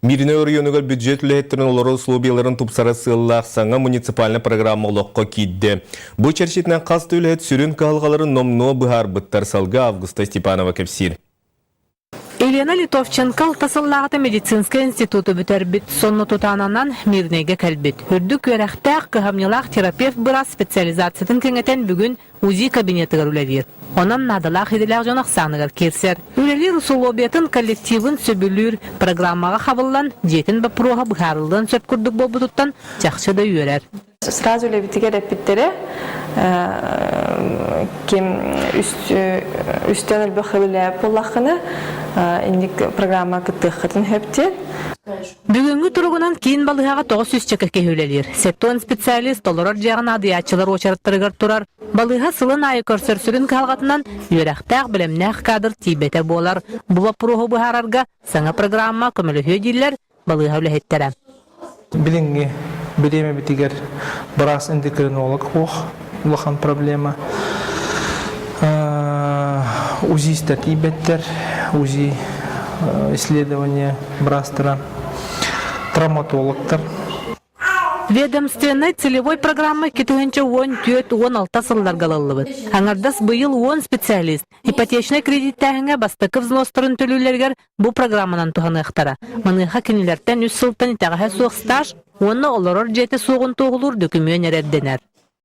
Мииринэй оройуонугар бюджет үлэһиттэрин олорор условияларын тупсарар сыаллаах саҥа муниципальнай программа олоххо киирдэ. Бу чэрчитинэн хас да үлэһит сүрүн кыһалҕаларын номнуо быһаарбыттар, салгыы Августа Степанова кэпсиир. Елена Литовченко алта сыллааҕыта медицинскэй институту бүтэрбит, сонно тутаананан Мирнэйгэ кэлбит. Үрдүк үөрэхтээх, кыһамньылаах терапевт-быраас специализациятын кэҥэтэн бүгүн УЗИ кабинетыгар үлэлиир. Онон наадалаах идэлээх дьон ахсааныгар киирсэр. Үлэлиир усулуобуйатын коллективын сөбүлүүр, программаҕа хабыллан, дьиэтин боппуруоһа быһаарыллыан сөп курдук буолбутуттан чахчы да үөрэр. Сразу үлэбитигэр эппиттэрэ ким үстэн элбэх үлэлээбит буоллаххына инник программа кыттыаххытын сөп диэн. Бүгүҥҥү туругунан киин балыыһаҕа 900 чөкө киһи үлэлиир. Сэттион специалист толорор дьиэҕэ наадыйааччылар уочараттарыгар турар. Балыыһа сылын аайы көрсөр сүрүн кыһалҕатынан үөрэхтээх, бэлэмнээх кадр тиийбэтэ буолар. Бу боппуруоһу быһаарарга саҥа программа көмөлөһүө дииллэр балыыһа үлэһиттэрэ. Билиҥҥи бириэмэбитигэр быраас эндокринолог суох улахан проблема. УЗИстар тиийбэттэр, УЗИ исследование быраастара, травматологтар. Ведомственнай целевой программа 2014-16 сылларга ылыллыбыт. Аҥардас быйыл 10 специалист ипотечнай кредиттээһиҥҥэ бастакы взностарын төлүүллэригэр бу программанан туһаныахтара. Маныаха кинилэртэн үс сылтан итэҕэһэ суох стаж уонна олорор дьиэтэ суоҕун туоһулуур дөкүмүөн эрэрдэнэр.